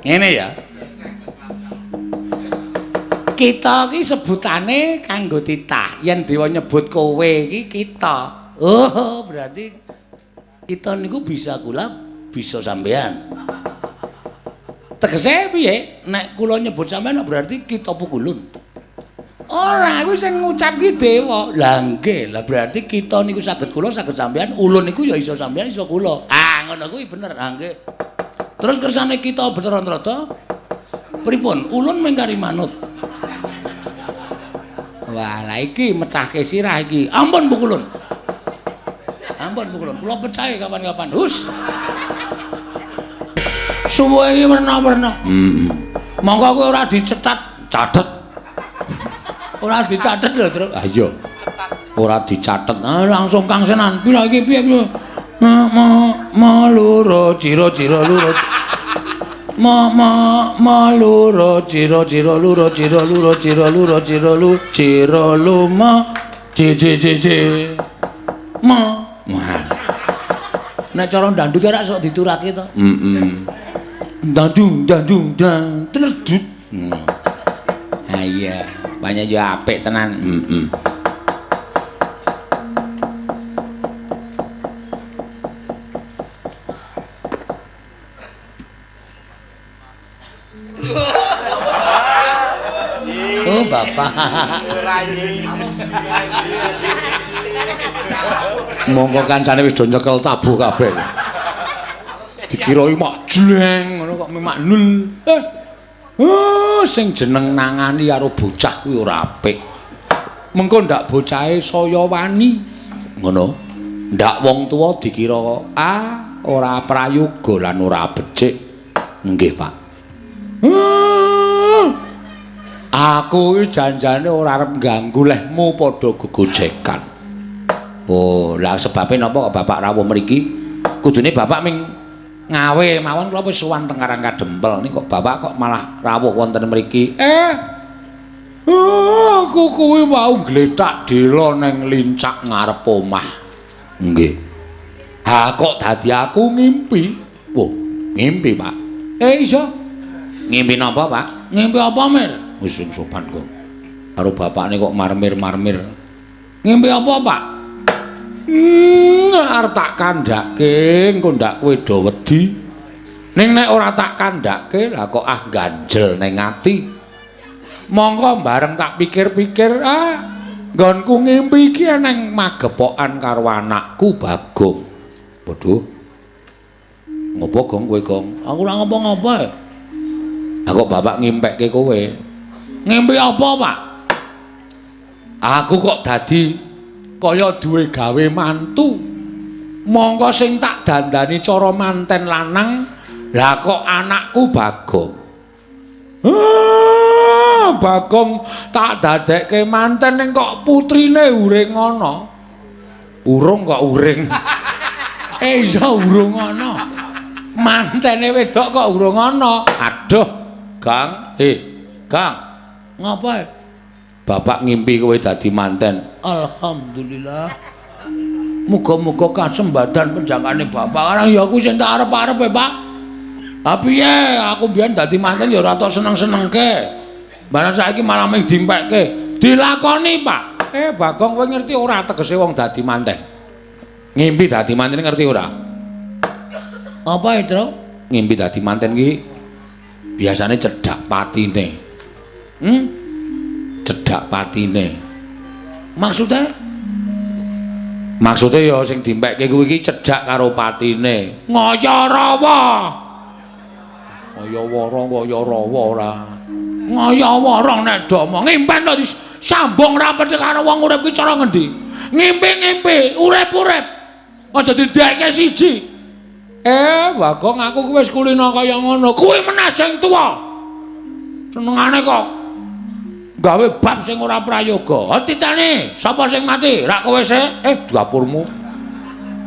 Ngene ya. Kita iki sebutane kanggo titah. Yen dewa nyebut kowe iki kita. Oh, berarti kita niku bisa kula, bisa sampean. Tegese piye? Nek kula nyebut sampean berarti kita pukulun. Ora, kuwi sing ngucap ki dewa. Lah nggih, lah berarti kita niku saged kula, saged sampean, ulun niku ya iso sampean, iso kula. Ah, ngono kuwi bener. Ah nggih. Terus kersane kita Bathara Narada pripun? Ulun mung kari manut. Wah, lah iki mecahke sirah iki. Ampun pukulun. Ampun pukulun. Kula pecahe kapan-kapan. Hus. Suwe iki werna-werna. Heeh. Monggo kowe ora dicetat, catet. Ora dicatet lho, Truk. Ah iya. Ora dicatet. Ah langsung Kang Senan. Pira iki piye piye? Ma ma ma loro ciro ciro loro. Ma ma ma loro ciro ciro loro ciro loro ciro loro ciro lu ciro lu ma c c c c ma. Wah. Nek cara ndandut ora sok diturake to. Heeh. Dandung dandung dan tledut. Ha iya, banyak yo apik tenan. Heeh. Oh, Bapak. Monggo kancane wis do nyekel tabuh kabeh. Dikira mak jleng ngono kok mak nul. Oh, sing jeneng nangani karo bocah kuwi ora apik. Mengko ndak bocahe saya wani. Ngono. Ndak wong tuwa dikira ah ora prayoga lan ora becik. Nggih, Pak. Aku iki janjane ora arep ngganggu lehmu padha gegojekan. Oh, lah sebabe napa kok Bapak rawuh mriki? Kudune Bapak ming ngawe mawon kula wis sowan teng Karang Kadempel ning kok Bapak kok malah rawuh wonten mriki. Aku kuwi wau glethak dela ning lincak ngarep omah. Nggih. Ha kok dadi aku ngimpi? Wah, ngimpi, Pak. Iya. Ngimpi napa, Pak? Ngimpi apa, Mir? Wis sing sopan kok. Karo bapakne kok marmir-marmir. Ngimpi apa, Pak? Arep tak kandhake, engko ndak kowe do wedi. Ning nek ora tak kandhake, lah kok ah ganjel ning ati. Mongko bareng tak pikir-pikir, ah nggonku ngimpi iki eneng magepokan karo anakku Bagong. Waduh. Ngopo Gong kowe, Gong? Aku ora ngopo-ngopo. Lah kok bapak ngimpekke kowe? Ngimpi apa, Pak? Aku kok dadi kaya duwe gawe mantu. Mongko sing tak dandani cara manten lanang, lah kok anakku Bagong. Bagong tak dadekke manten ning kok putrine uring ana. Urung kok uring. Iya urung ana. Mantene wedok kok urung ana. Aduh, Gang. Gang. Ngapa? Bapak ngimpi kowe dadi manten. Alhamdulillah. Muga-muga kasembadan penjangkane bapak. Karang ya aku sing tak arep-arep e, Pak. Ha piye? Aku mbiyen dadi manten ya ora tok seneng-senengke. Barang saiki malah mung dimpekke. Dilakoni, Pak. Bagong kowe ngerti ora tegese wong dadi manten? Ngimpi dadi manten ngerti ora? Apa itu? Ngimpi dadi manten ki biasane cedhak patine. Cedhak patine. Maksudnya? Maksudnya ya sing dimpekke kuwi iki cedhak karo patine. Ngaya rawa. Kaya wara kaya rawa ora. Ngaya wara nek do omong ngimpen to disambung rapet karo wong urip ki cara ngendi? Ngimpi-ngimpi, urip-urip. Aja didekke siji. Bagong aku kuwi wis kulino kaya ngono. Kuwi meneh sing tuwa. Senengane kok gawe bab sing ora prayoga. Titane, sapa sing mati? Rak kowe sik. Dapurmu.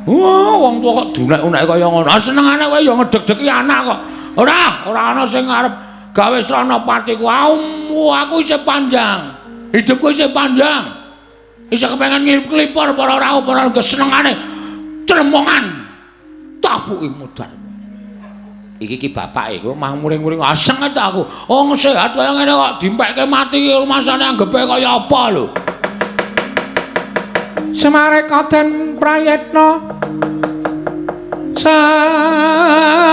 Wah, wong tuwa kok dunek-unek kaya ngono. Senengane kowe ya ngedeg-degi anak kok. Ora, ora ana sing arep gawe srana patiku. Aku isih panjang. Hidupku isih panjang. Isih kepengen ngirip klipor para rawuh para senengane clemongan. Tabuki modar. Iki ki bapake kok mah muring-muring aseng ta aku. Wong sehat kaya ngene kok dimpekke mati iki rumasane anggepe kaya apa lho. Semare kaden prayitna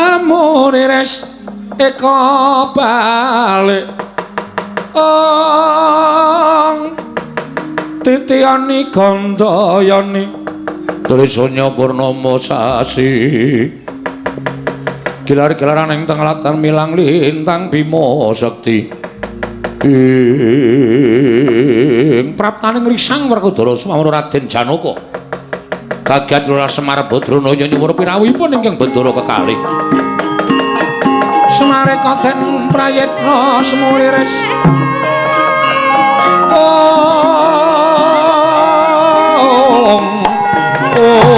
samuriris eka balik ong titiyani gandayani trisanya purnama sasi gilar-gilaran ing tengelatan milang lintang bima sekti ing praptaning risang Werkudara Sumawara Raden Janaka kagiat Lurah Semar Badranaya nyuwun pirawuhipun ingkang bendara kekalih. Semare kaden prayitna semuliris ong ong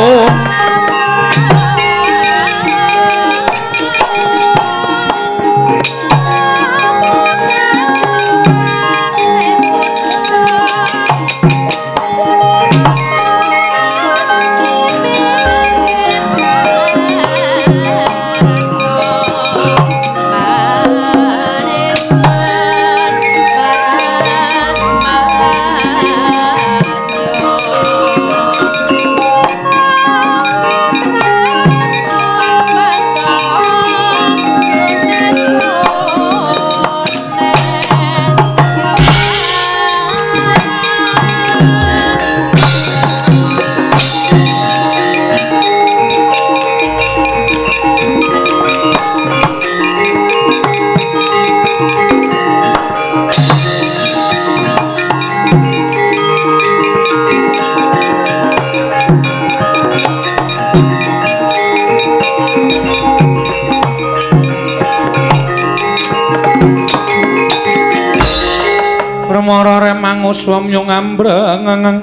Permara remangus wamyung ambrengeng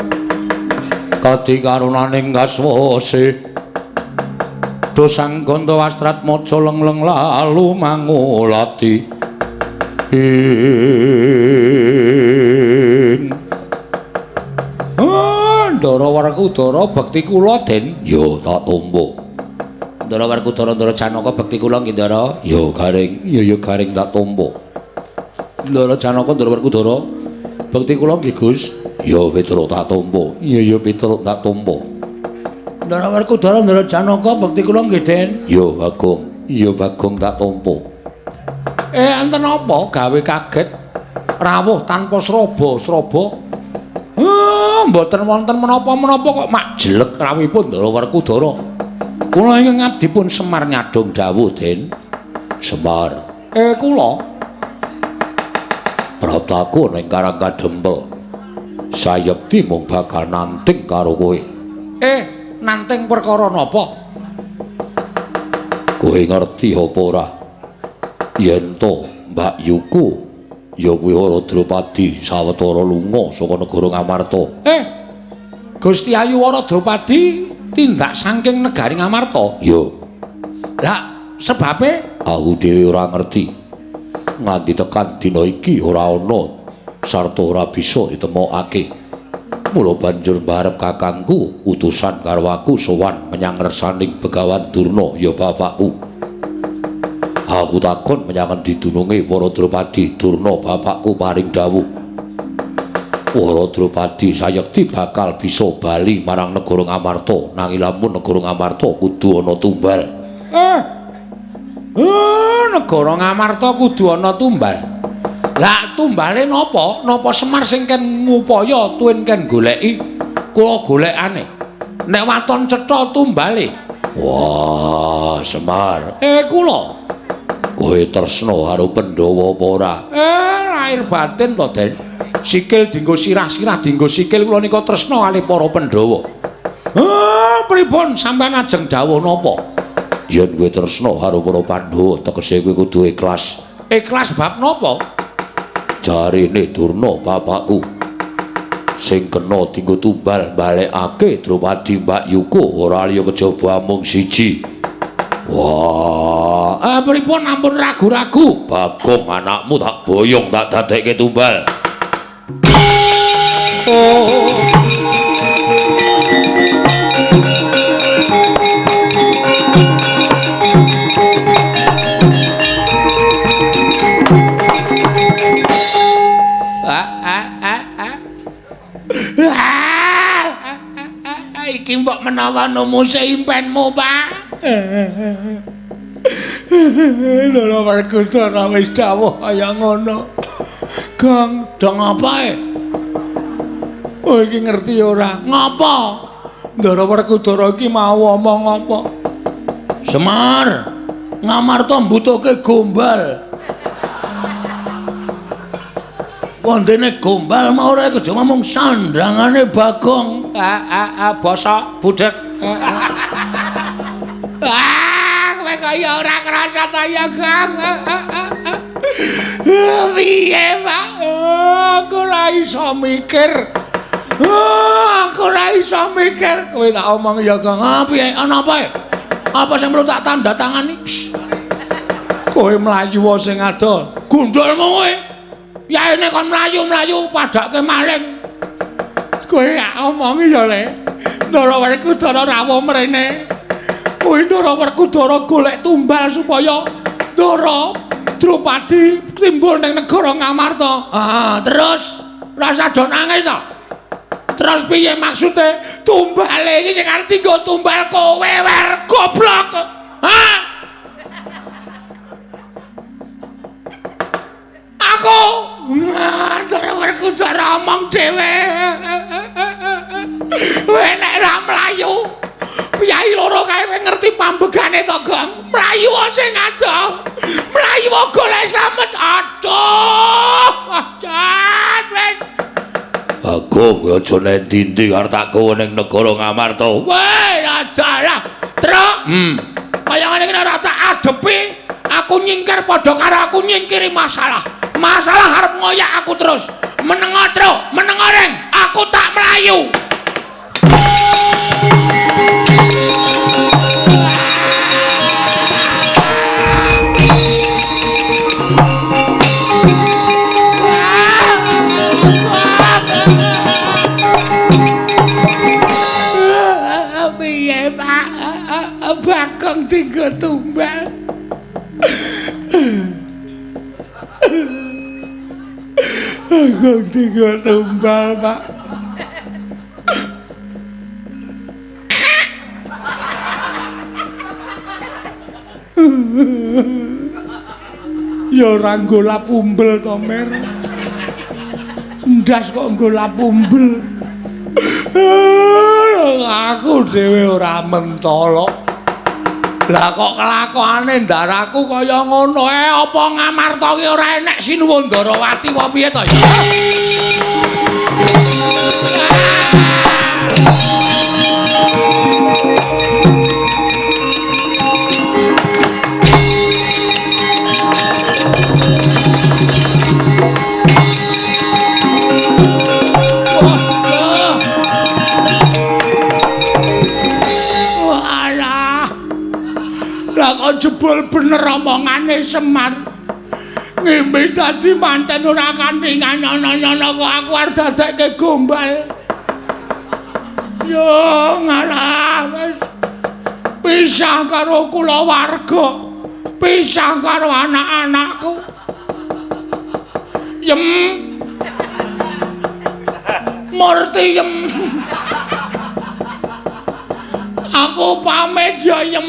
kadi karunaning kaswase dosang ganda wastratmaja lengleng lalu mangulati ing Ndara Werkudara bekti kula Den ya tak tampa. Ndara Werkudara Ndara Janaka bekti kula nggih Ndara ya garing ya ya garing tak tampa. Ndara Janaka Ndara Werkudara bekti kula nggih Gus ya Petruk tak tampa. Iya ya Petruk tak tampa. Ndara Werkudara Ndara Janaka bekti kula nggih Den ya Bagong ya Bagong tak tampa. Enten apa gawe kaget rawuh tanpa sraba-sraba? Mboten wonten menapa-menapa kok mak jelek rawuhipun Ndara Werkudara. Kula ingkang ngabdi pun Semar nyadhong dawuh Den. Semar. Kula praptaku ning Karang Kadempel. Sayekti mung bakal nanting karo kowe. Nanting perkara napa? Kowe ngerti apa ora? Yen to Mbak Yuku ya kuwi Wara Drupadi sawetara lunga saka negara Ngamarta. Gusti Ayu Wara Drupadi tindak saking negari Ngamarta? Ya. Lah sebabe aku dhewe ora ngerti. Nganti tekan dina iki ora ana sarta ora bisa ditemokake. Mula banjur mbarep kakangku utusan karo aku sowan menyang ngersaning Begawan Durna ya bapakku. Aku takon menyang endi dununge Wara Drupadi Durna bapakku paring dawuh. Wara Drupadi sayekti bakal bisa bali marang negara Ngamarta nanging lamun negara Ngamarta kudu ana tumbal. Negara Ngamarta kudu ana tumbal. Lah tumbale napa? Napa Semar sing ken ngupaya tuwin ken goleki? Kula golekane. Nek waton cetha tumbale. Wah, Semar. Kula. Kowe tresna karo Pandhawa apa ora? Lahir batin to, Den. Sikil dienggo sirah, sirah dienggo sikil kula nika tresna kalih para Pandhawa. Pripun sampeyan ajeng dawuh napa? Yen kowe tresna karo para Pandhawa, tegese kowe kudu ikhlas. Ikhlas bab napa? Jarene Durna bapakku sing kena dienggo tumbal balekake Drupadi Mbak Yuku ora liya kejaba amung siji. Wah, pripun ampun ragu-ragu? Bagong anakmu tak boyong tak dadekke tumbal. Oh. Lawan umuse impenmu, Pak. Ndara Werkudara wis dawuh kaya ngono. Gong, dong apa e? Oh iki ngerti ora? Ngapa? Ndara Werkudara iki mau omong apa? Semar, Ngamarta mbutuhke gombal. Wondene gombal mau ora kerja ngomong sandangane Bagong. Bosok budhek. Kowe kaya ora krasa ta ya, Gong. Piye, Pak? Aku ora iso mikir. Aku ora iso mikir. Kowe tak omong ya, Gong. Piye? Ana apa? Apa sing perlu tak tanda tangani? Kowe mlayu sing ado. Gundulmu kowe. Yaene kon mlayu-mlayu padake maling. Kowe tak omongi ya, Le. Ndara Werkudara rawuh mrene. Kowe Ndara Werkudara golek tumbal supaya Ndara Drupadi timbul ning negara Ngamarta. Terus rasa do nangis to. Terus piye maksude? Tumbale iki sing arep dienggo tumbal kowe wer goblok. Hah? Aku Ndara Werkudara omong dhewe. Kowe nek ora mlayu, piyai loro kae kowe ngerti pambegane to, Gong? Mlayu sing adoh. Mlayu golek slamet. Aduh, jan wis. Bagong aja nendi-endi arep tak gawa ning negara Ngamarta. Weh, adalah. Truk. Kaya ngene iki ora tak adepi, aku nyingkir padha karo aku nyingkiri masalah. Masalah arep ngoyak aku terus. Menengo, Truk, menengo reng, aku tak mlayu. Piye, Pak? Bagong tinggo tumbal. Bagong tinggo tumbal, Pak. Ya ora nggo lapumbel to, Mer. Ndas kok nggo lapumbel. Aku dhewe ora mentolo. Lah kok kelakuane ndaraku kaya ngono apa Ngamarta ki ora enek Sinuwun Ndarawati apa piye to ya? Lah kok jebul bener omongane Semar. Ngimpi dadi manten ora kanthi nyono-nyono kok aku arep dadekke gombal. Yo ngalah wis pisah karo kulawarga, pisah karo anak-anakku. Yem. Murti yem. Aku pamit ya yem.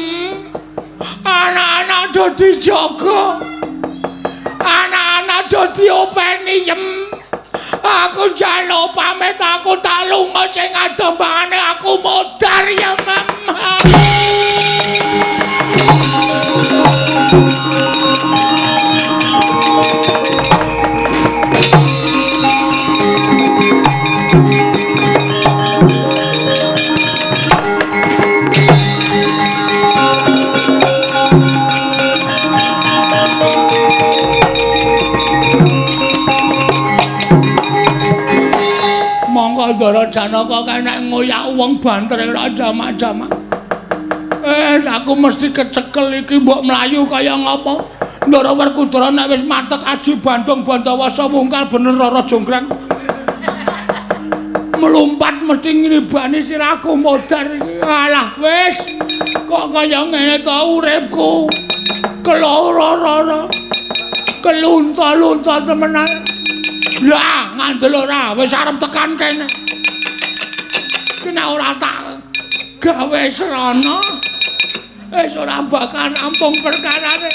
Anak-anak do dijaga. Anak-anak do diopeni yem. Aku njaluk pamit, aku tak lunga sing adoh mbangane aku modar ya mem. Monggo Ndara Janaka kae nek ngoyak wong banter ora jamak-jamak. Aku mesti kecekel iki mbok mlayu kaya ngapa. Ndara Werkudara nek wis matek aji Bandung Bandawasa wungkal bener Rara Jonggrang. Melompat mesti ngribani sirahku modar iki. Alah wis kok kaya ngene to uripku. Keloro-roro. Kelunta-lunta temenan. Lah ngandel ora wis arep tekan kene. Ki nek ora tak Gawe srana. Wis ora bakal rampung perkarane.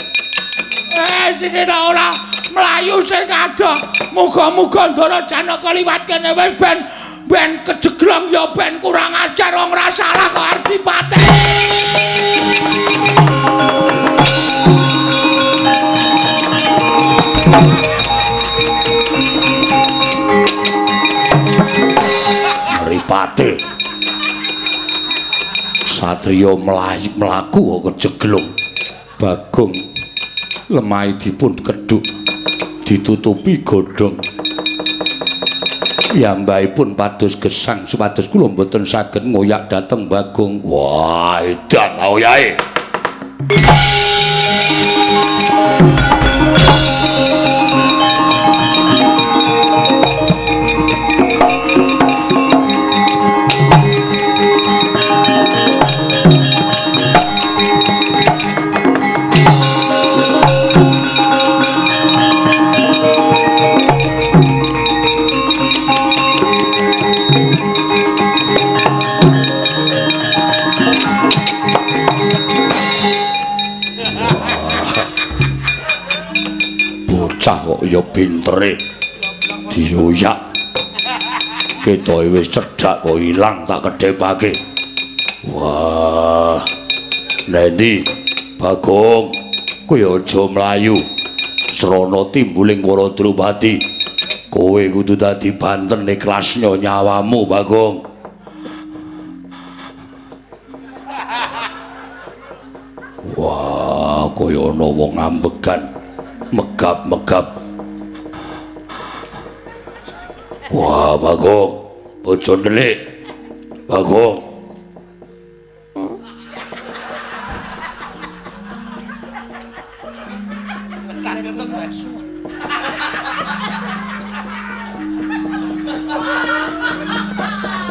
Sing ora mlayu sing adoh. Muga-muga Ndara Janaka liwat kene wis ben kejeglong ya ben kurang ajar wong ora salah kok arep dipateni. Mripate satriya mlaku kok kejeglong. Bagong lemahe dipun kedhuk ditutupi godhong. Piyambakipun pados gesang supados kula mboten saged ngoyak dhateng Bagong. Wah, edan oyahe. Bocah kok ya pintere dioyak ketoke wis cedhak kok ilang tak kedhepake. Wah, nendi Bagong kowe aja mlayu srana timbuling para Drupadi. Kowe kudu dadi banten ikhlasnya nyawamu Bagong. Wah, kaya ana wong ambegan megap-megap. Wah, Bagong, aja ndelik. Bagong.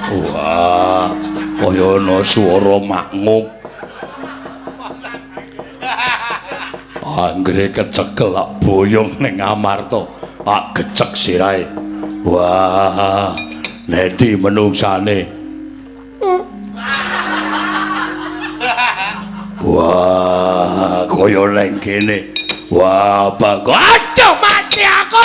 Wah, kaya ana swara makngup. Anggere kecekel lak boyong ning Amarta, tak gecek sirahe. Wah, nendi menungsane? Wah, kaya neng kene. Wah, Bagong, aduh mati aku.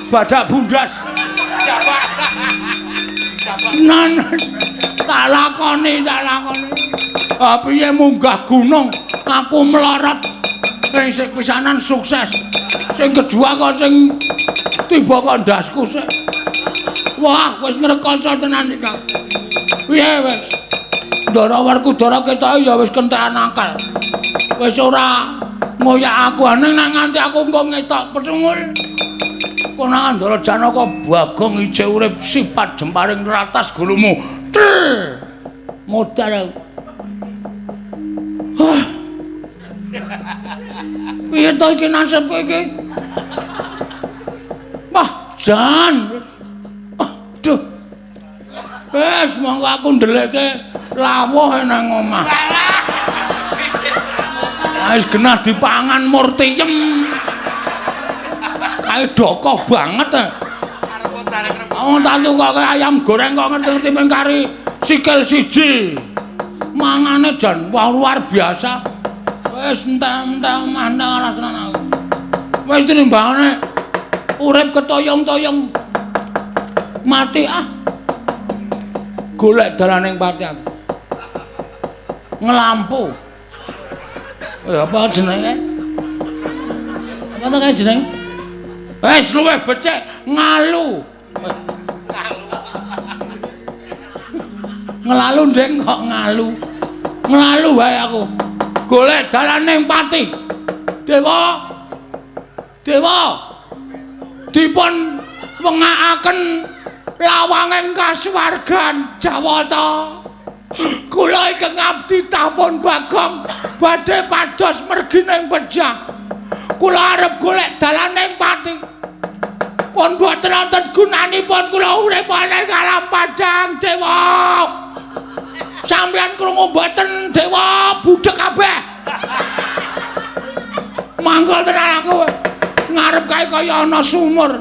Badak bundas. Nan tak lakoni, tak lakoni. Ah piye munggah gunung aku melarat. Sing pisanan sukses. Sing kedua kok sing tiba kok ndasku sik. Wah, wis ngrekoso tenan iki. Piye wis? Ndara Werkudara ketoke ya wis kentekan akal. Wis ora ngoyak aku ning nek nganti aku engko ngetok pecungul. Konangan Ndara Janaka Bagong ijeh urip sifat jemparing ratas gulumu. Tel. Modar aku. Hah. Piye to iki nasibku iki? Wah, jan. Aduh. Wis monggo aku ndelekke lawuh nang omah. Wis genah dipangan murtiyem. Kae dokoh banget. Wong tak tukoke ayam goreng kok ngerti-ngerti mung kari sikil siji. Mangane jan wah luar biasa. Wis entek-entek omah nang alas tenan aku. Wis tinimbangane urip ketoyong-toyong mati ah. Golek dalaning pati aku. Ngelampu. Apa jenenge? Apa to kae jenenge? Wis luwih becik ngalu. Ngelalu ndek kok ngalu. Ngelalu wae aku. Golek dalaning pati. Dewa. Dewa. Dipun wengakaken lawanging kasuwargan Jawata. Kula ingkang abdi tampun Bagong badhe pados mergi ning pejah. Kula arep golek dalaning pati. Pun boten wonten gunanipun kula urip ing alam padhang Dewa. Sampeyan krungu mboten Dewa budhek kabeh. Mangkal tenan aku. Ngarep kae kaya ana sumur.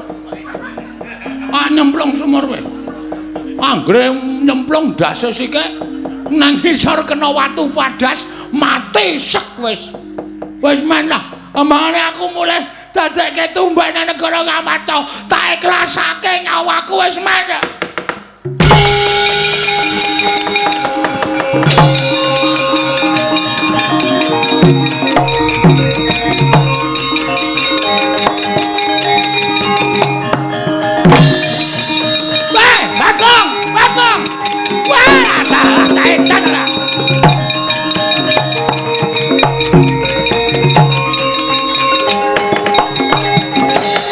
Ah nyemplung sumur kowe. Anggere nyemplung ndase sike nang ngisor kena watu padas mati sek wis. Wis men lah, ambangane aku mulih dadekke tumban nang negara Ngamarta, tak ikhlasake nyawaku wis men. Weh, Bagong, Bagong. Wah, dalah caetan lah.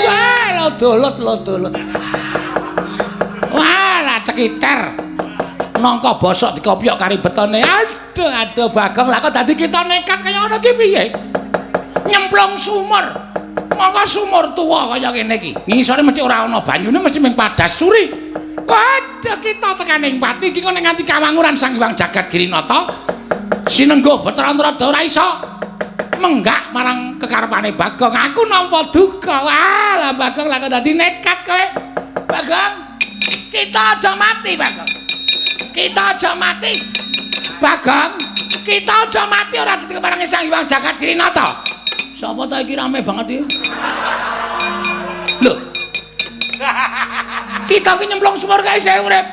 Wah, lodolot lodolot. Wah, lah cekiter. Nangka bosok dikopyok kari betone. Aduh, aduh Bagong, lah kok dadi kita nekat kaya ngono ki piye? Nyemplung sumur. Mongko sumur tuwa kaya ngene iki. Ngisore mesti ora ana banyune, mesti ming padas suri. Waduh, kita tekaning pati iki kok nganti kawanguran Sang Hyang Jagat Girinata. Sinengguh Bathara Antrada ora iso menggak marang kekarepane Bagong. Aku nampa duka. Wah, lah Bagong lah kok dadi nekat kowe. Bagong, kita aja mati, Bagong. Kita aja mati. Bagong, kita aja mati ora dadi keparengi Sang Hyang Jagat Girinata. Sapa ta iki rame banget iki? Lho. Kita ki nyemplung sumur kae isih urip.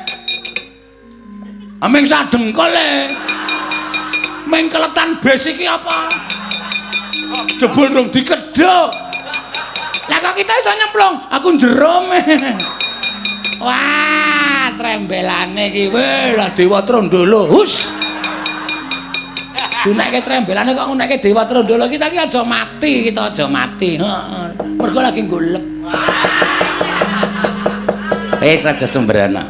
Aming sadengkol e. Ming keletan bes iki apa? Jebul rung dikedhok. Lah kok kita iso nyemplung? Aku njerum. Wah, trembelane iki. Weh, lah Dewa Trondolo. Hus. Dunekke trembelane kok ngunekke Dewa Trondolo. Kita iki aja mati, kita aja mati. Heeh. Mergo lagi golek. Wis aja sembrana.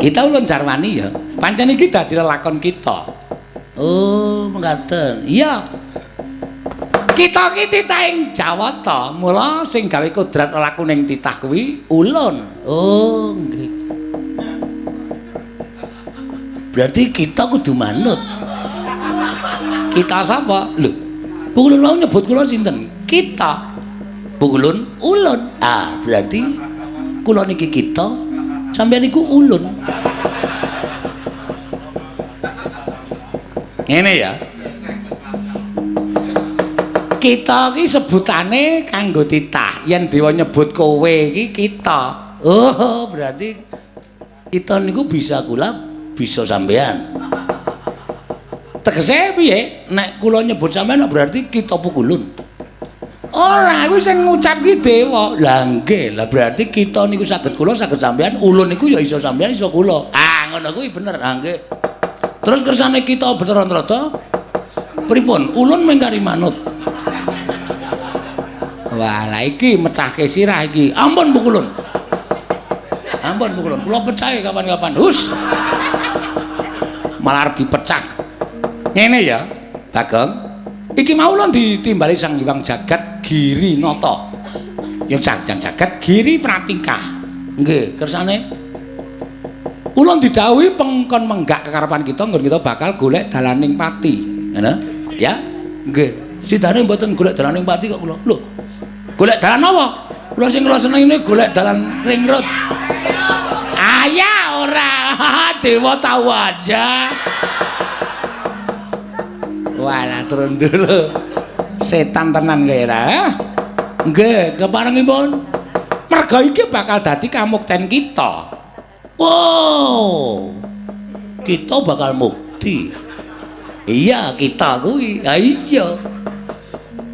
Kita ulun jarwani ya. Pancen iki dadi lelakon kita. Oh, mekaten. Iya. Kita iki titahing Jawata, mula sing gawe kodrat lelakuning titah kuwi ulun. Oh, nggih. Berarti kita kudu manut. Kita sapa? Lho, Pukulun wau nyebut kula sinten? Kita. Pukulun ulun. Ah, berarti kula niki kita, sampeyan niku ulun. Ngene ya. Kita iki sebutane kanggo titah. Yen dewa nyebut kowe iki kita. Oh, berarti kita niku bisa kula, bisa sampeyan. Tegese piye? Nek kula nyebut sampeyan berarti kita pukulun. Ora, kuwi sing ngucap ki dewa. Lah nggih, lah berarti kita niku saged kula, saged sampeyan, ulun niku ya iso sampeyan, iso kula. Ah, ngono kuwi bener. Ah nggih. Terus kersane kita Bathara Antrada pripun? Ulun mung kari manut. Wah, lah iki mecahke sirah iki. Ampun pukulun. Ampun pukulun, kula pecahe kapan-kapan. Hus. Malah dipecah. Ngene ya, Bagong. Iki mau lho ditimbali Sang Hyang Jagat Girinata. Yang Sang Hyang Jagat Giri Pratingkah. Nggih, kersane ulun didhawuhi pengkon menggak kekarepan kita nggon kita bakal golek dalaning pati. Ngono? Ya? Nggih. Sidane mboten golek dalaning pati kok kula. Lho. Golek dalan apa? Kula sing kula seneng ini golek dalan ring road. Ayah ora. Dewa tahu aja. Walah turun dulu. Setan tenan kowe ra. Nggih, keparengipun. Merga iki bakal dadi kamukten kita. Wow. Kita bakal mukti. Iya, kita kuwi. Ha iya.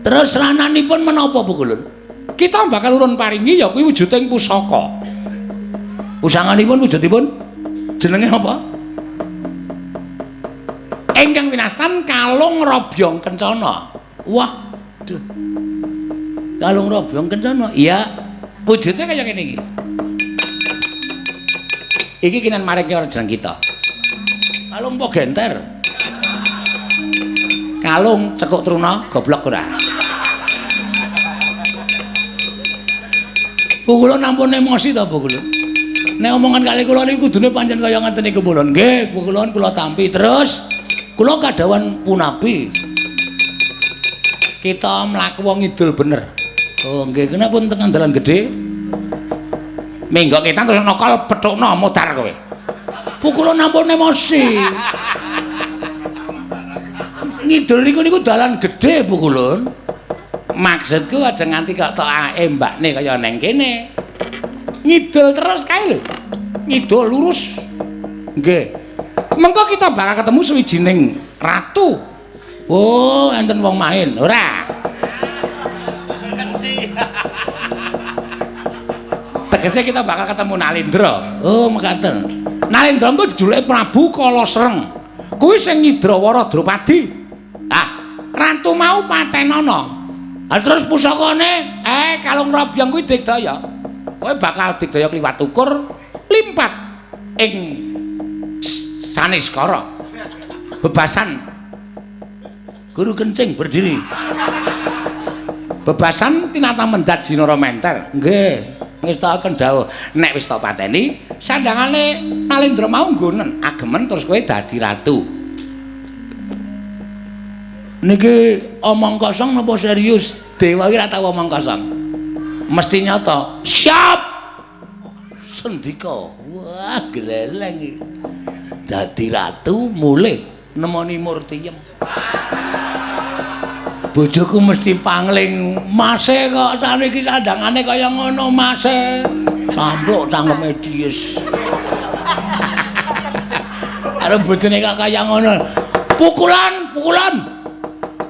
Terus rananipun menapa Pukulun? Kita bakal urun paringi ya kuwi wujuding pusaka. Pusanganipun wujudipun jenenge apa? Ingkang winastan Kalung Robyong Kencana. Wah, duh. Kalung Robyong Kencana. Iya, wujude kaya ngene iki. Iki kinan maring ora jeneng kita. Kalung apa genter? Kalung cekuk truna goblok ora. Bu kula nampun emosi ta Bu kula. Nek omongan kali kula niku kudune pancen kaya ngaten niku kula. Nggih, Bu kula kula tampi terus kula kadhawan punapi. Kita mlaku wong ngidul bener. Oh nggih, kenapa pun tekan dalan gedhe? Minggok ketan terus nokol pethukno modar kowe. Bu kula nampun emosi. Ngidul niku niku dalan gedhe Bu kula. Maksudku aja nganti kok tok embakne kaya neng kene. Ngidul terus kae lho. Ngidul lurus. Nggih. Mengko kita bakal ketemu suwijining ratu. Oh, enten wong main. Ora. Kenci. Tegese kita bakal ketemu Nalendra. Oh, mekaten. Nalendra engko dijuluki Prabu Kala Sreng. Kuwi sing ngidrawara Drupadi. Ah, ratu mau patenana. Ah, terus pusakane, Kalung Robyong kuwi digdaya. Kowe bakal digdaya kliwat ukur limpat ing Saniskara. Bebasan guru kencing berdiri. Bebasan tinata mendat Jinara Menter. Nggih, ngestakaken dawuh. Nek wis tok pateni, sandangane Nalendra mau nggonen agemen terus kowe dadi ratu. Niki omong kosong napa serius? Dewa iki ora tau omong kosong. Mesti nyata. Siap. Sendika. Wah, gleleng iki. Dadi ratu mulih nemoni Murtiyem. Bojoku mesti pangling, mase kok saniki sandangane kaya ngono mase. Sampluk cangkeme dies. Karo bojone kok kaya ngono. Pukulan, pukulan.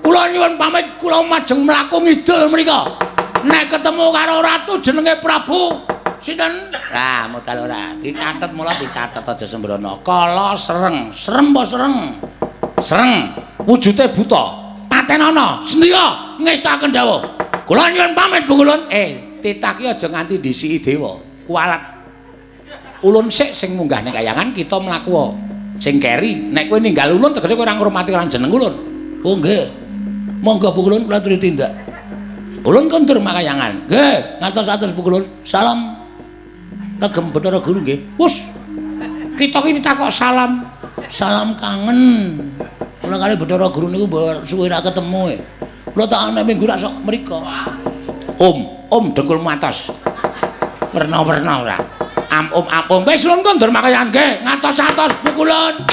Kula nyuwun pamit, kula majeng mlaku ngidul mriko. Nek ketemu karo ratu jenenge Prabu sinten? Lah, modal ora. Dicatet mula dicatet aja sembrono. Kala Sreng, serem apa sereng? Sereng, wujude buta. Patenana, sendika ngestakaken dawuh. Kula nyuwun pamit Bu Kulun. Titah ki aja nganti ndhisiki dewa. Kualat. Ulun sik sing munggah ning kayangan kita mlaku sing keri. Nek kowe ninggal ulun tegese kowe ora ngurmati ora jeneng ulun. Oh nggih. Monggo Bu Kulun kula aturi tindak. Ulun kondur makayangan. Nggih, ngatos-atos Bu Kulun. Salam kagem Bathara Guru nggih. Wus. Kita ki ditakok salam. Salam kangen. Kula kali Bathara Guru niku suwe ra ketemu e. Kula tak ana minggu rak sok mriko. Om, om dengkulmu atos. Werna-werna ora. Am om am om. Wis ulun kondur makayangan nggih. Ngatos-atos Bu Kulun.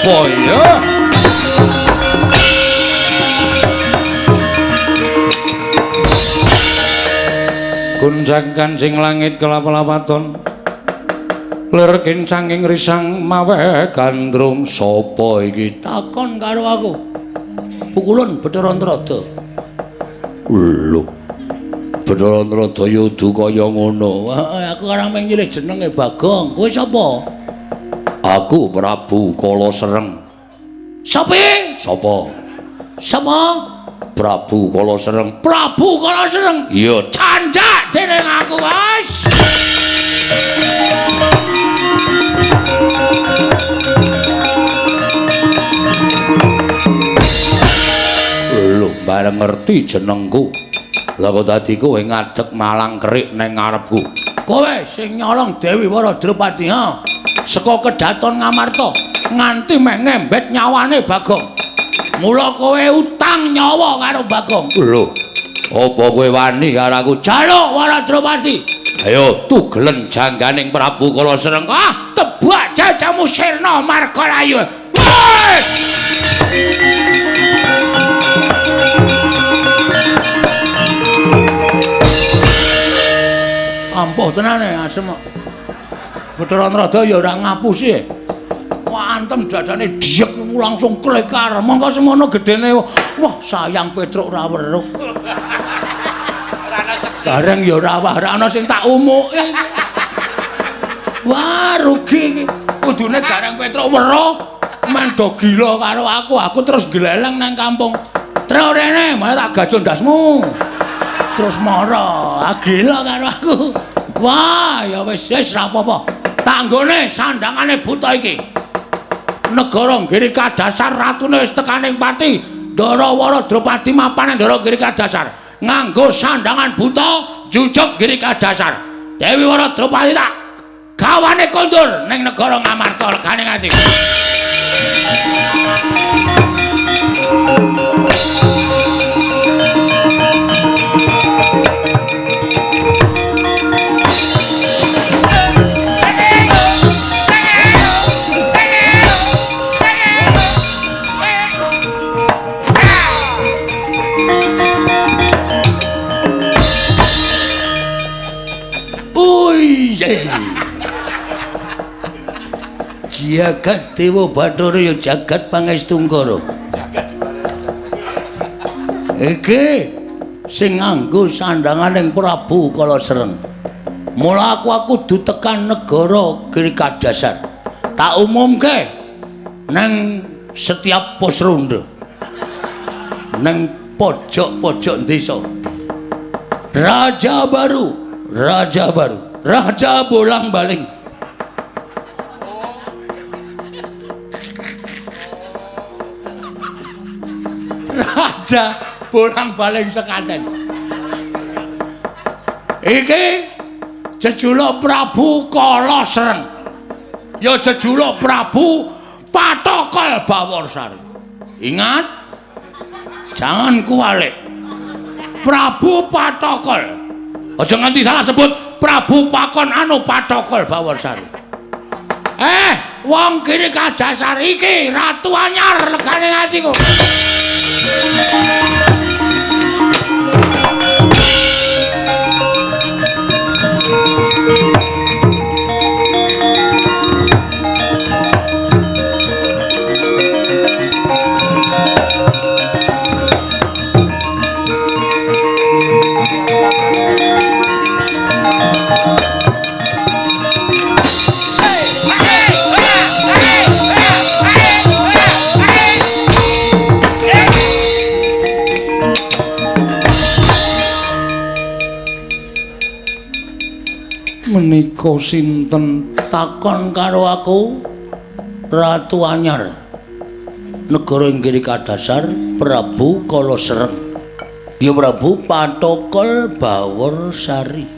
Apa ya? Gunjang kancing langit kelap-lapaton lir kincanging risang mawe gandrung. Sapa iki takon karo aku? Pukulun Bathara Antrada. Lho, Bathara Antrada ya udu kaya ngono. Aku ora mung nyilih jenenge Bagong. Kowe sapa? Aku Prabu Kala Sreng. Sapa? Sapa? Sapa? Prabu Kala Sreng. Prabu Kala Sreng. Iya, candhak dening aku, Mas. Lho, bareng ngerti jenengku. Lah kok dadi kowe ngadeg malang kerik neng ngarepku. Kowe sing nyolong Dewi Wara Drupadi, ha? Saka kedaton Ngamarta nganti meh ngembet nyawane Bagong. Mula kowe utang nyawa karo Bagong. Lho, apa kowe wani karo aku? Jaluk Wara Drupadi. Ayo tugelen jangganing Prabu Kala Sreng. Ah, tebak jajamu sirna margalayu. Woi! Ampuh tenane asem kok. Bathara Narada ya ora ngapusi. Wah, antem dadane diek langsung klekar. Mongko semono gedene. Wah, sayang Petruk ora weruh. Ora ana seksi. Bareng ya ora wah, ora ana sing tak umuke. Wah, rugi iki. Kudune Gareng Petruk weruh men do gila karo aku. Aku terus gleleng nang kampung. Truk rene, malah tak gajul ndasmu. Terus mara, ah, gila karo aku. Wah, ya wis wis ra apa-apa. Tanggone sandangane buta iki. Negara Giri Kadasar ratune wis tekaning pati. Ndara Wara Drupadi mapan Ndara Giri Kadasar. Nganggo sandangan buta jujuk Giri Kadasar. Dewi Wara Drupadi tak gawane kondur ning negara Ngamarta legane ati. Jagat Dewa Bathara ya jagat Pangestungkara. Jagat juara. Iki sing nganggo sandanganing Prabu Kala Sreng. Mula aku kudu tekan negara Giri Kadasar. Tak umumke nang setiap pos ronda. Nang pojok-pojok desa. Raja baru, raja baru, raja bolang-baling. Raja bolang-baling sekaten. Iki jejuluk Prabu Kala Sreng. Ya jejuluk Prabu Patokol Baworsari. Ingat, jangan kuwalik. Prabu Patokol. Aja nganti salah sebut Prabu Pakon Anu Patokol Baworsari. Wong Giri Kadasar iki ratu anyar legane atiku. Menika sinten takon karo aku? Ratu anyar negara Giri Kadasar Prabu Kala Sreng. Ya Prabu Patokol Baworsari.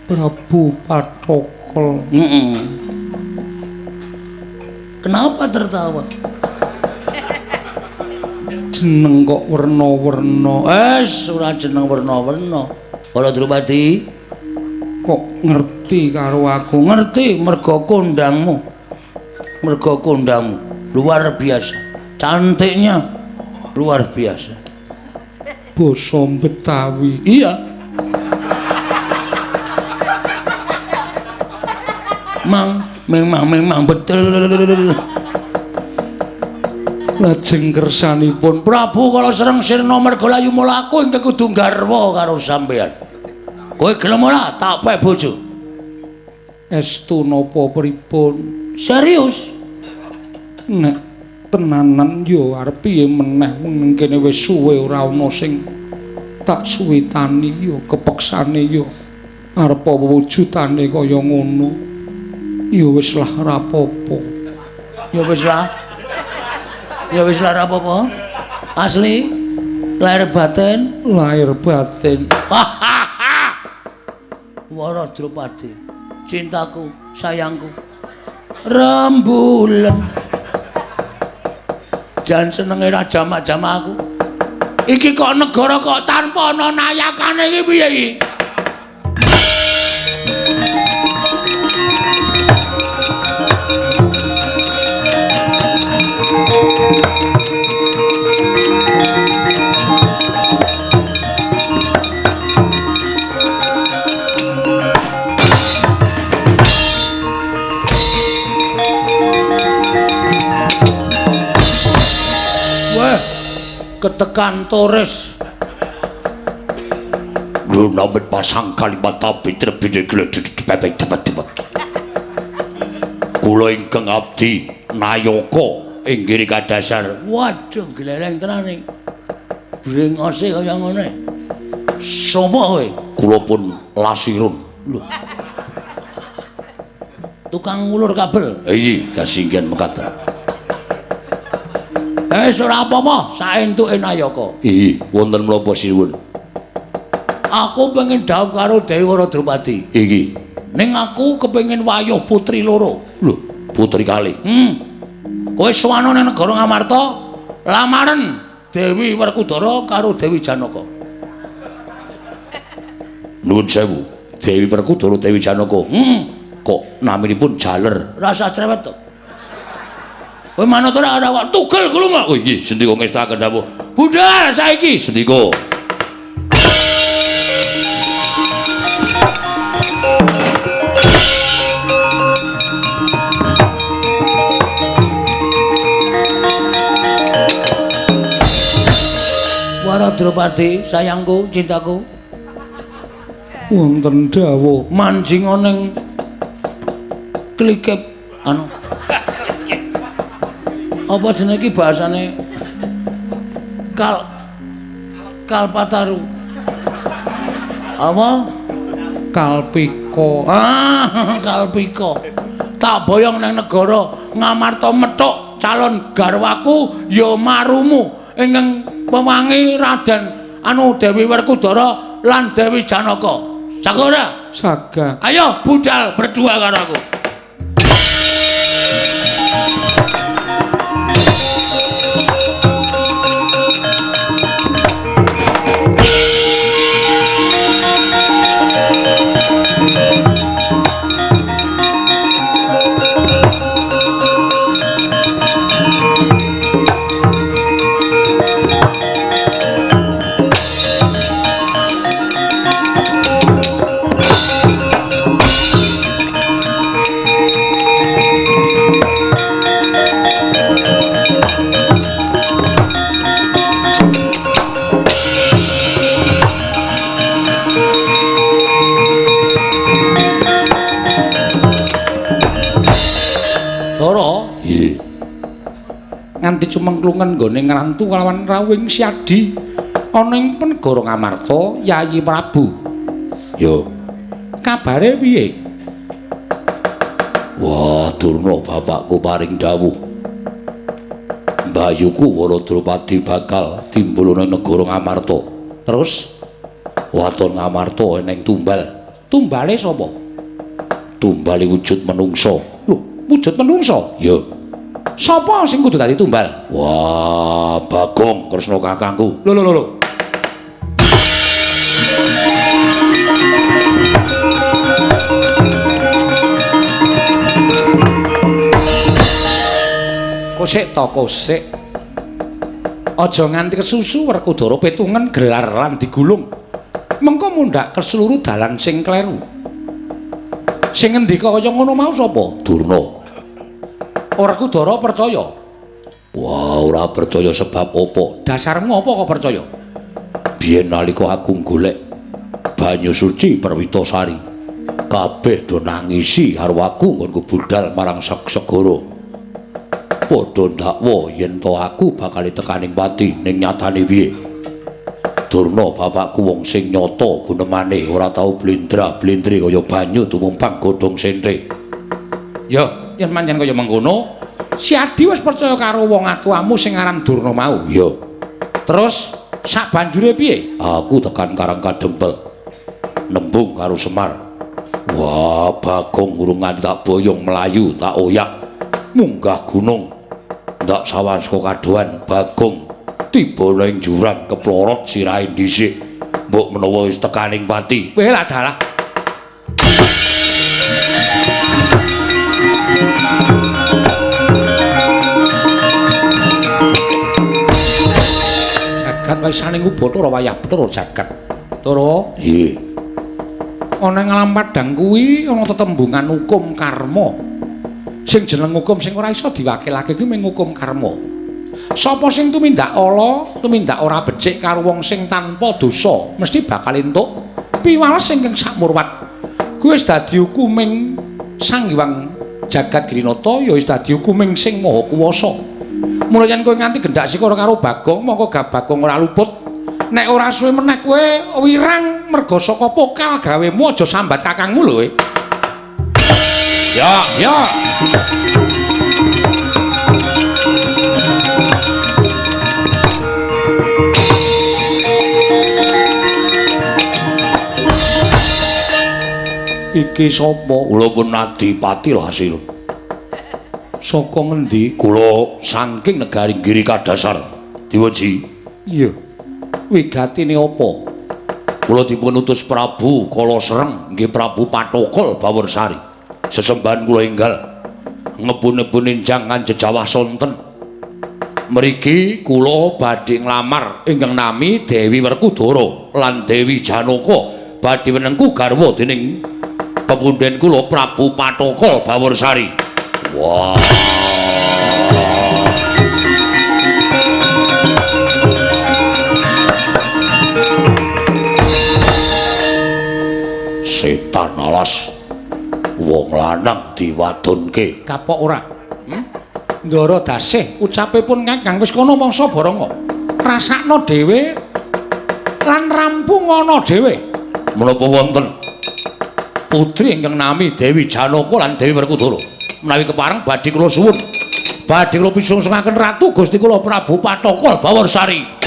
Prabu Patokol. Kenapa tertawa? Jeneng kok werna-werna. Wes ora jeneng werna-werna. Para Drupadi kok ngerti karo aku? Ngerti mergo kondangmu. Mergo kondangmu luar biasa. Cantiknya luar biasa. Basa Betawi. Iya. Mang memang betul. Lajeng kersanipun Prabu Kala Sreng sirna mergalayu mula aku ingkang kudu garwa karo sampeyan. Kowe gelem ora tak pek bojo? Estu napa pripun? Serius? Nek tenanan yo arep piye meneh wong kene wis suwe ora ana sing tak suwitani yo kepeksane yo arep apa wujudane kaya ngono. Ya wis lah ora apa-apa. Ya wis lah. Ya wis lah ora apa-apa. Asli lahir batin, lahir batin. Wara Drupadi, cintaku, sayangku, rembulan. Jan senenge ra jamak-jamak aku. Iki kok negara kok tanpa ana nayakane iki piye iki? Ketekan Torres. Lunamit pasang kalimat tabi terbide gledek bebek tebet-tebet. Kula ingkang abdi Nayaka inggih kadasar. Waduh, gleleng tenan iki. Brengose kaya ngene. Sapa kowe? Kula pun Lasirun. Lho. Tukang ngulur kabel. Iya, kasinggihan mekaten. Wis ora apa-apa, saentuke Nayaka. Iya, wonten menapa sinuwun? Aku pengen dhawuh karo Dewi Drupadi. Iki. Ning aku kepengin wayuh putri loro. Lho, putri kali. Kowe sowan nang negara Ngamarta, lamaren Dewi Werkudara karo Dewi Janaka. Nuwun sewu, Dewi Werkudara Dewi Janaka. Kok naminipun jaler? Rasa cerewet to. Kowe manut ora ora kok tugel kulung kok. Oh inggih, sendika ngestaken dawuh. Budal saiki sendika. Wara Drupadi, sayangku, cintaku. Wonten dawuh manjing ning klikip anu. Apa jenenge iki bahasane? Kalpataru. Apa? Kalpika. Ah, Kalpika. Tak boyong nang negara Ngamarta methuk calon garwaku ya marumu ingkang pewangi Raden anu Dewi Werkudara lan Dewi Janaka. Saged ora? Saged. Ayo budal berdua karo aku. Nganti cumengklungen nggone ngrantu kalawan rawuhing Siadi ana ing negara Ngamarta Yayi Prabu. Yo, kabare piye? Wah, Durna bapakku paring dawuh. Mbayuku Wara Drupadi bakal timbul ana negara Ngamarta. Terus waton Ngamarta eneng tumbal. Tumbale sapa? Tumbale wujud menungsa. Lho, wujud menungsa? Yo. Sapa sing kudu dadi tumbal? Wah, Bagong Kresna kakangku. Lho lho lho. Kosek to kosek. Aja nganti kesusu Werkudara petungen gelar lan digulung. Mengko mundhak keseluruh dalan sing kleru. Sing ngendika kaya ngono mau sapa? Durna. Werkudara percaya? Wah, ora percaya sebab apa? Dasarmu apa kok percaya? Biyen nalika aku golek banyu suci Perwitasari, kabeh do nangisi karo aku nggonku budal marang segara. Padha ndakwa yen to aku bakal tekaning pati, ning nyatane piye? Durna bapakku wong sing nyata gunemane ora tau blendra-blendre kaya banyu tumumpang godhong sentre. Ya, yen pancen kaya mengkono, Siadi wis percaya karo wong atuamu sing aran Durna mau. Ya. Terus sak banjure piye? Aku tekan Karang Kadempel. Nembung karo Semar. Wah, Bagong urung nganti tak boyong mlayu, tak oyak. Munggah gunung. Ndak sawan saka kadohan Bagong tiba ning jurang keplorot sirahe dhisik. Mbok menawa wis tekaning pati. Weh lah dalah. Jagat wisaning Ubathara wayah Bathara jagat. Tara? Nggih. Ana ing alam padhang kuwi ana tetembungan hukum karma. Sing jeneng hukum sing ora iso diwakilake kuwi mung hukum karma. Sapa sing tumindak ala, tumindak ora becik karo wong sing tanpa dosa, mesti bakal entuk piwales ingkang sakmurwat. Kuwi wis dadi hukuming Sang Hyang Jagat Girinata, ya wis dadi hukuming sing Maha Kuwasa. Mula yen kowe nganti gendak sikara karo Bagong, mongko Bagong ora luput. Nek ora suwe meneh kowe wirang merga saka pokal gawemu, aja sambat kakangmu lho kowe. Ya, ya. Iki sapa? Kula pun Adipati Hasil. Saka ngendi? Kula saking negari Giri Kadasar. Diweji. Iya. Wigatine apa? Kula dipun utus Prabu Kala Sereng, nggih Prabu Pathokol Baworsari. Sesembahan kula enggal ngebun-nebun enjang anjejawah sonten. Mriki kula badhe nglamar ingkang nami Dewi Werkudara lan Dewi Janaka badhe wenengku garwa dening pepunden kula Prabu Pathokol Baworsari. Wah. Setan alas. Wong lanang diwadonke. Kapok ora? Ndara dasih ucape pun Kakang wis kono mangsa baranga. Rasakno dhewe lan rampung ana dhewe. Menapa wonten putri ingkang nami Dewi Janaka lan Dewi Werkudara? Menawi kepareng badhe kula suwun. Badhe kula pisungsungaken Ratu Gusti kula Prabu Pathokol Baworsari.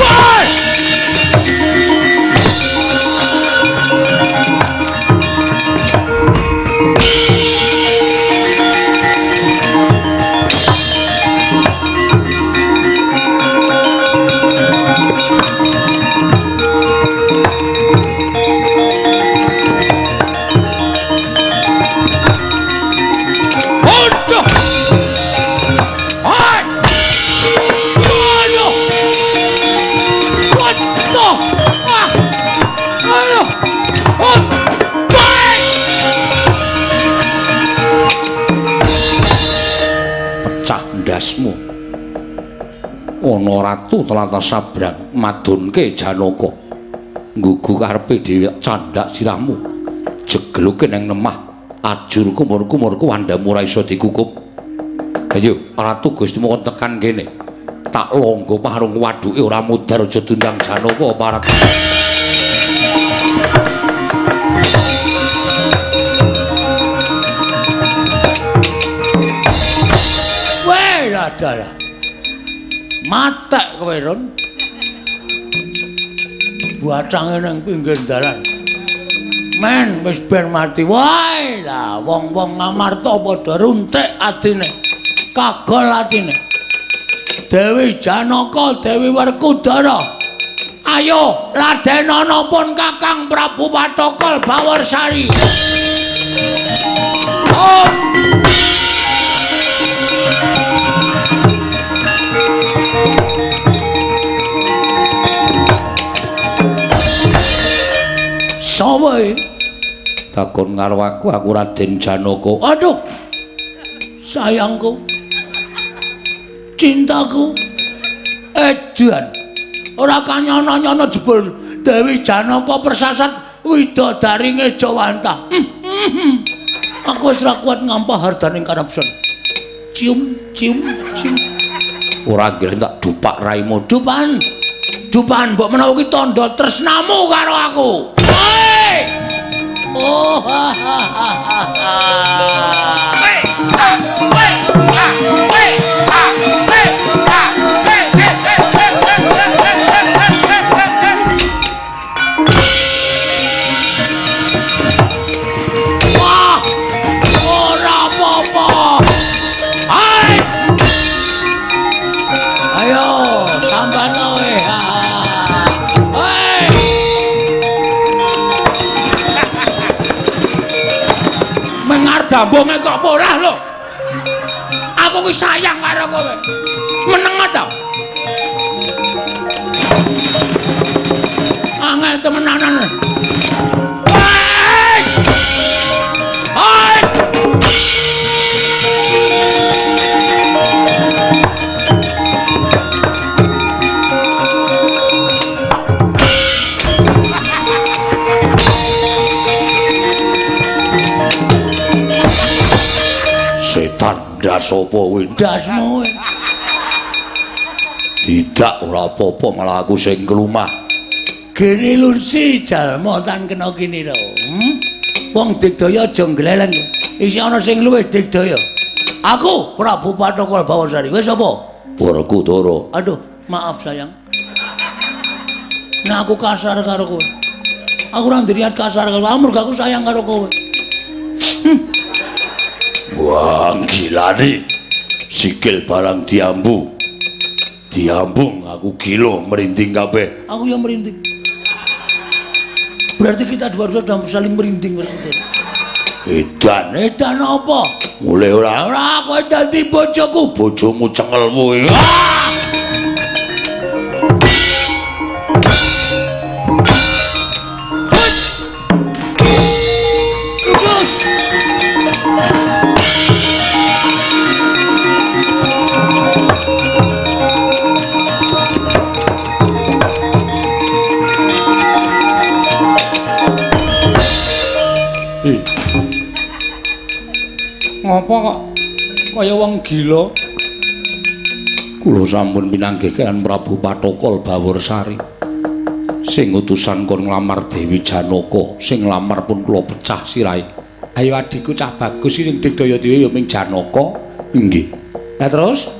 Pecah ndasmu. Ana ratu tlatah sabrang madunke Janaka. Nggugu karepe dhewe candhak sirahmu. Jegluke nang lemah ajur kumur-kumurku wandamu ora iso dikukup. Ayo Ratu Gusti mung tekan kene. Tak longgo parung waduke ora mudhar aja dundang Janaka parat. Weh adalah matek kowe Run. Bacange nang pinggir dalan. Men wis ben mati wae lah wong-wong Ngamarta padha runtik atine. Kagol atine. Dewi Janaka, Dewi Werkudara. Ayo ladenana pun Kakang Prabu Pathokol Baworsari. Om. Sapa iki? Takon karo aku, aku Raden Janaka. Aduh. Sayangku. Cintaku. Edan. Ora kanyono-nyono jebul Dewi Janaka persasat widodari Ngejawantah. Aku wis ora kuat ngampah hardaning kanepsen. Cium, cium, cium. Ora nggih tak dupak raimu. Dupan. Dupan mbok menawa ki tandha tresnamu karo aku. Hei! Oh ha ha ha ha. Hei! Ah! Hei! Ah! Hei! Ah! Hei! Ah! Hei! Hei! Hei! Hei! Hei! Hei! Hei! Hei! Hei! Wah! Ora apa-apa. Hai! Ayo, sambat kowe. Hei! Mengar dambonge kok apa ora lho. Aku ki sayang karo kowe. Meneng ta? Angel temenanan. Hei! Hei! Ndas apa kowe? Ndasmu kowe. Tidak, ora apa-apa, malah aku sing klumah. Gene lunsi jalma tan kena kinira. Wong digdaya aja gleleng. Isih ana sing luwih digdaya. Aku Prabu Pathokol Bawarsari. Wis apa? Werkudara. Aduh, maaf sayang. Nah aku kasar karo kowe. Aku ora ndiriat kasar karo kowe, mergo aku sayang karo kowe. Wah, gilane. Sikil barang diambu. Diambung aku gila merinding kabeh. Aku yang merinding. Berarti kita dua-dua sudah saling merinding. Edan, edan apa? Mulih ora? Ora, kowe dadi bojoku. Bojomu cengelmu. Ngopo kok kaya wong gila? Kula sampun pinanggih kaliyan Prabu Pathokol Bawarsari. Sing utusan kon nglamar Dewi Janaka, sing nglamar pun kula pecah sirahe. Ayo adikku cah bagus sing digdaya dhewe ya ming Janaka. Inggih. Lah terus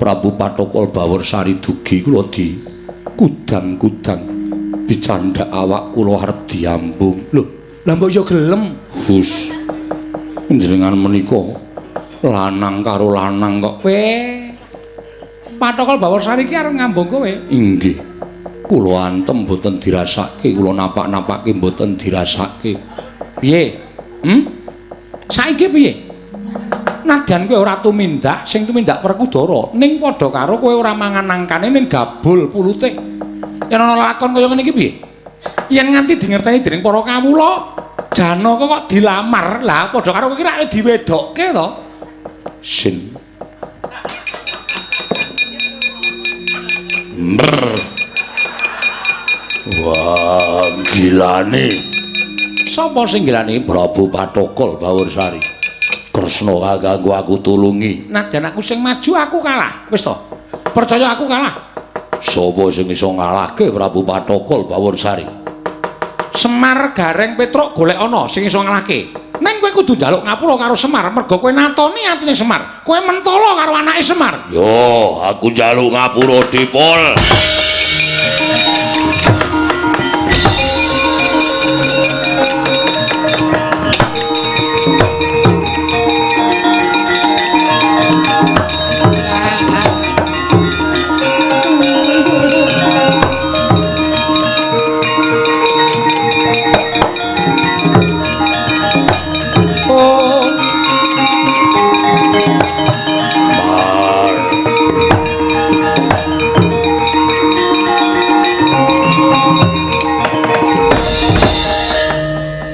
Prabu Pathokol Bawarsari dugi kula di kudang-kudang dicandhak awak kula arep diambung. Lho, lah mbok yo gelem. Hus. Jenengan menika lanang karo lanang kok. Kowe Pathokol Bawarsari iki arep ngambung kowe. Inggih. Kula antem mboten dirasake, kula napak-napake mboten dirasake. Piye? Saiki piye? Nadyan kowe ora tumindak, sing tumindak Werkudara, ning padha karo kowe ora mangan nangkane ning gabul pulute. Yen ana lakon kaya ngene iki piye? Yen nganti dingerteni dening para kawula, Janaka kok dilamar, lah padha karo kowe iki rak diwedokke to. Sin. Mrr. Wah, gilane. Sapa sing gilane? Prabu Pathokol Bawarsari. Kresna kanggo aku tulungi. Nadyan aku sing maju aku kalah. Wis to. Percaya aku kalah. Sapa sing iso ngalahke Prabu Pathokol Bawarsari? Semar Gareng Petruk golek ana sing iso ngalahke. Ning kowe kudu njaluk ngapura karo Semar mergo kowe natoni atine Semar. Kowe mentala karo anake Semar. Yo, aku njaluk ngapura Dipol.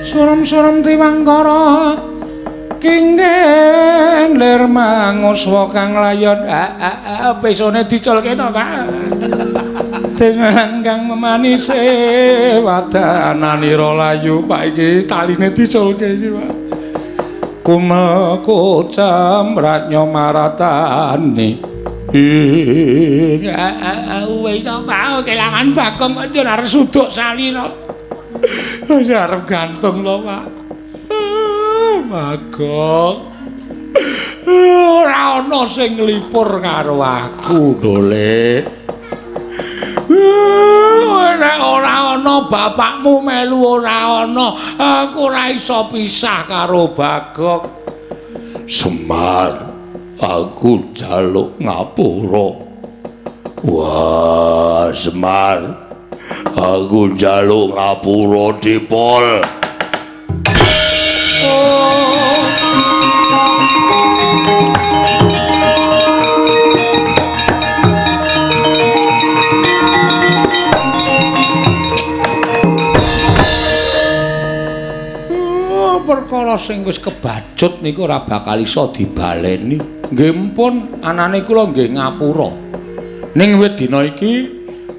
Suram-suram tiwangkara kingen lir manguswa kang layon. Pesone diculke to, Pak. Dengan kang memanise wadananira layu, Pak, iki taline diculke iki, Pak. Kumekocam ratnya maratani. Wis to, Pak, kelangan Bagong kok arep suduk salira. Wis arep gantung lho, Pak. Bagong. Ora ana sing nglipur karo aku, Dole. Nek ora ana bapakmu melu ora ana, aku ora iso pisah karo Bagong. Semar, aku njaluk ngapura. Wah, Semar, aku njaluk ngapura Dipol. Perkara sing wis kebacut niku ora bakal iso dibaleni. Nggih pun anane kula nggih ngapura. Ning wit dina iki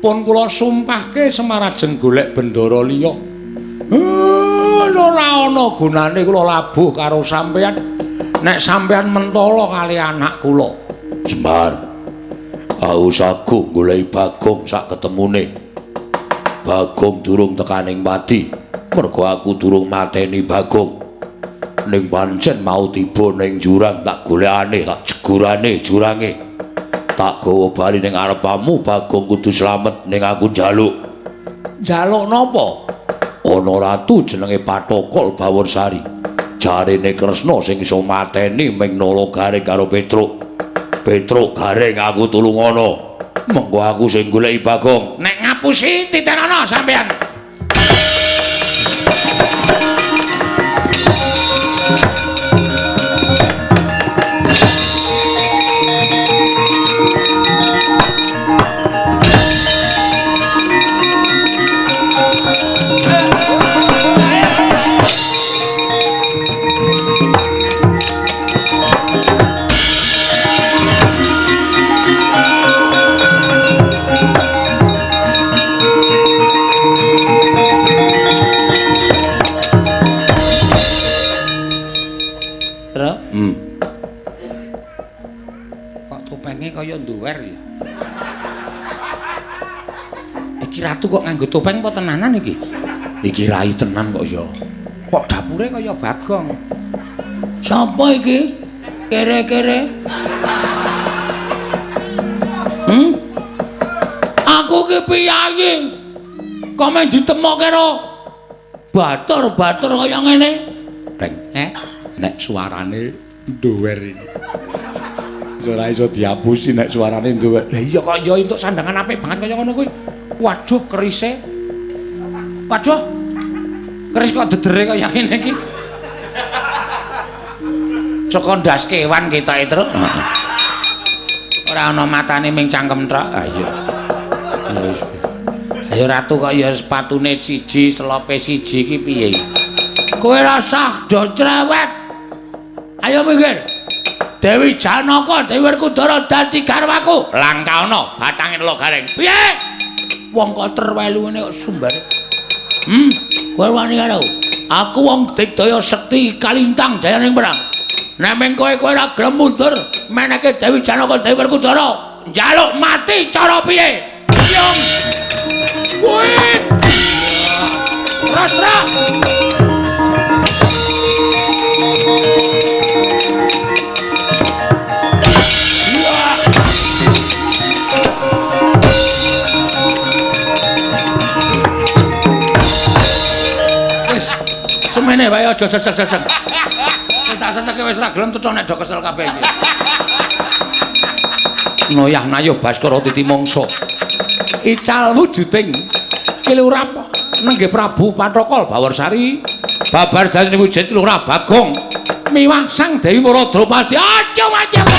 pun kula sumpahke Semar ajeng golek bendara liya. Ora ana gunane kula labuh karo sampeyan. Nek sampean mentolo kali anak kula. Semar. Aus aku goleki Bagong sak ketemune. Bagong durung tekaning pati. Mergo aku durung mateni Bagong. Ning pancen mau tiba ning jurang tak golekane, tak jegurane jurange. Tak gawa bali ning arepamu, Bagong kudu slamet ning aku njaluk. Njaluk napa? Ana ratu jenenge Pathokol Baworsari. Jarene Kresna sing iso mateni ming Nala Gareng karo Petruk. Petruk Gareng aku tulungono. Mengko aku sing goleki Bagong. Nek ngapusi titenono sampean. Ratu kok nganggo topeng apa tenanan iki? Iki rai tenan kok ya. Kok dapure kaya Bagong. Sapa iki? Kere-kere. Aku ki piyayi. Kok men ditemokke karo batur-batur kaya ngene? Reng. Nek suarane nduwer iki. Ora iso diapusi nek suarane nduwer. Lah iya kok ya entuk sandangan apik banget kaya ngono kuwi. Waduh kerise. Waduh. Keris kok dedere kaya ngene iki. Saka ndas kewan ketoke, Truk. Ora ana matane ming cangkem tok. Ha iya. Ya wis. Ayo ratu kok ya sepatune siji, selope siji iki piye? Kowe rasah do cerewet. Ayo minggir. Dewi Janaka, Dewi Werkudara dadi garwaku. Langka ana bathange Nala Gareng. Piye? Wong kok terwelu ngene kok sumbare. Kowe wani karo aku wong digdaya sekti kalintang jayaning perang. Nek ming kowe kowe ora gelem mundur meneke Dewi Janaka Dewi Werkudara njaluk mati cara piye? Yung. Kuwi. Rastra. Semene wae aja sesek-sesek. Tak seseke wis ra gelem cetha nek do kesel kabeh iki. Noyah nayuh Baskara titi mangsa. Ical wujuding Kilurah nenggih Prabu Pathokol Baworsari babar dadi wujud Lurah Bagong miwah Sang Dewi Wara Drupadi. Aja mati aku.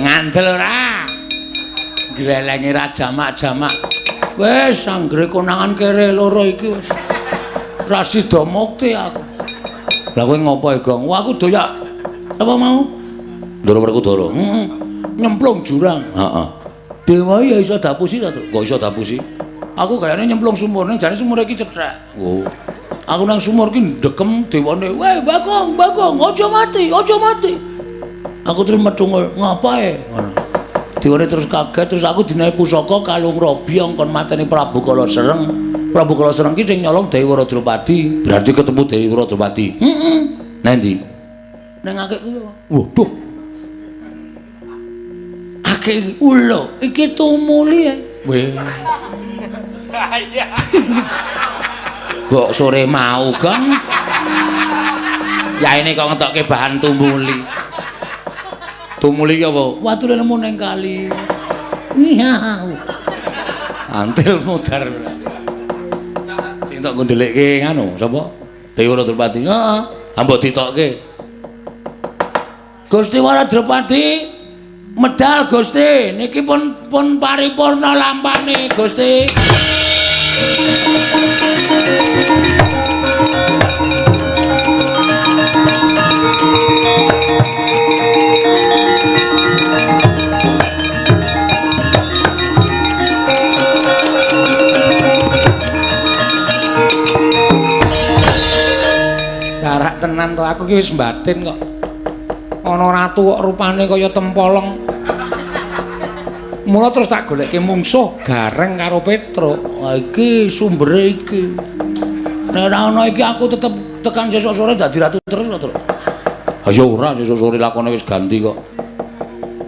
Ngandel ora? Glelenge ra jamak-jamak. Wis anggere konangan kere loro iki wis ra sida mukti aku. Lah kowe ngopo, Gong? Wah, aku doyak. Apa mau? Ndoro Werkudara. Heeh. Nyemplung jurang. Heeh. Dewa ya iso dapusi ta, Truk? Kok iso dapusi? Aku gayane nyemplung sumur ning jane sumur iki cethek. Oh. Aku nang sumur ki ndekem dewane. Weh, Bagong, Bagong, aja mati, aja mati. Aku terus metungul, ngapae? Ngono. Dewane terus kaget, terus aku dinae pusaka kalung robi kon mateni Prabu Kala Sereng. Prabu Kala Sereng ki sing nyolong Dewi Wara Drupadi. Berarti ketemu Dewi Wara Drupadi. Heeh. Nang ndi? Nang akik kuwi. Waduh. Akik ulo, iki tumuli e. Weh. Mbok sore mau, Gong. Ya ini kok ngetokke bahan tumuli. Tumuli ki apa? Wature nemu ning kali. Iya. Antil mudar. Sing tok ngondelekke nganu sapa? Dewi Wara Drupadi. Heeh. Mbok ditokke. Gusti Wara Drupadi medal Gusti, niki pun paripurna lampane Gusti. Darak tenan to aku ki wis mbatin kok. Ana ratu kok rupane kaya tempolong. Mula terus tak golekke mungsuh Gareng karo Petruk. Wah iki sumbere iki. Nek ora ana iki aku tetep tekan sesuk sore dadi ratu terus kok, Truk. Ha ya ora, sesuk sore lakone wis ganti kok.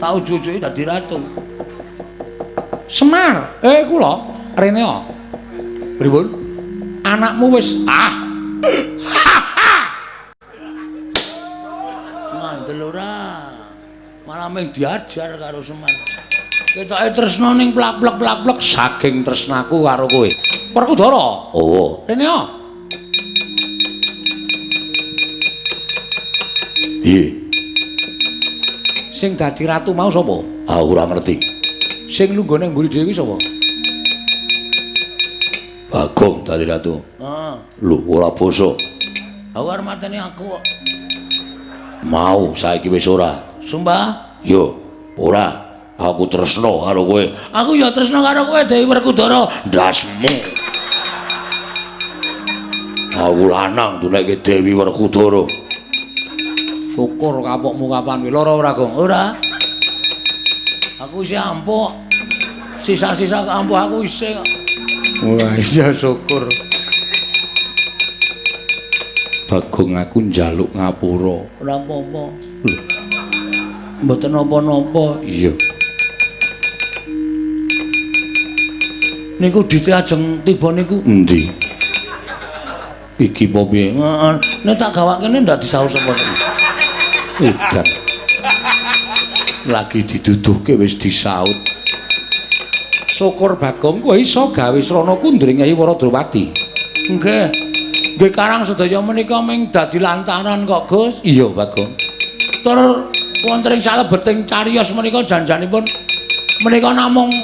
Tak ujuk-ujuke dadi ratu. Semar, kula rene o. Pripun? Anakmu wis ah. Ngandel ora. Malah mung diajar karo Semar. Ketoke tresna ning plak-plek-plak-plek saking tresnaku karo kowe. Werkudara. Oh. Rene o. Piye? Sing dadi ratu mau sapa? Aku ora ngerti. Sing lungguh ning mburi dhewe sapa? Bagong dadi ratu. Heeh. Lho, ora basa. Aku arep mateni aku kok. Mau saiki wis ora. Sumpah? Yo, ora. Aku tresna karo kowe. Aku ya tresna karo kowe Dewi Werkudara. Ndasmu. Aku lanang dunekke Dewi Werkudara. Syukur kapokmu kapan kuwi. Lara ora, Gong? Ora. Aku isih ampuh. Sisa-sisa ampuh aku isih kok. Wah, iya syukur. Bagong aku njaluk ngapura. Ora apa-apa. Lho. Mboten napa-napa. Iya. Niku dite ajeng tiba niku. Endi? Iki apa piye? Heeh. Nek tak gawakene ndak disaur sapa. Edan. Lagi diduduhke wis disaut. Syukur Bagong kowe iso gawe srana kundring Kyai Waradrawati. Nggih. Nggih karang sedaya menika ming dadi lantaran kok, Gus. Iya, Bagong. Tur wonten ing salebeting cariyos menika janjanipun menika namung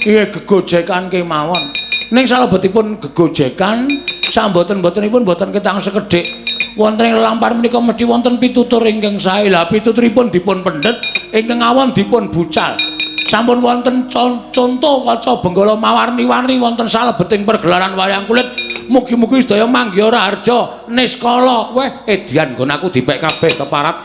nggih gegojekan kemawon. Ning salebetipun gegojekan samboten-botenipun boten ketang sekedhik. Wonten ing lelampahan menika mesti wonten pitutur ingkang sae. Lah pituturipun dipun pendhet, ingkang awon dipun bucal. Sampun wonten conto kaca benggala mawarni-warni wonten salebeting pergelaran wayang kulit. Mugi-mugi sedaya manggiha raharja niskala. Weh, edian nggon aku dipek kabeh keparat.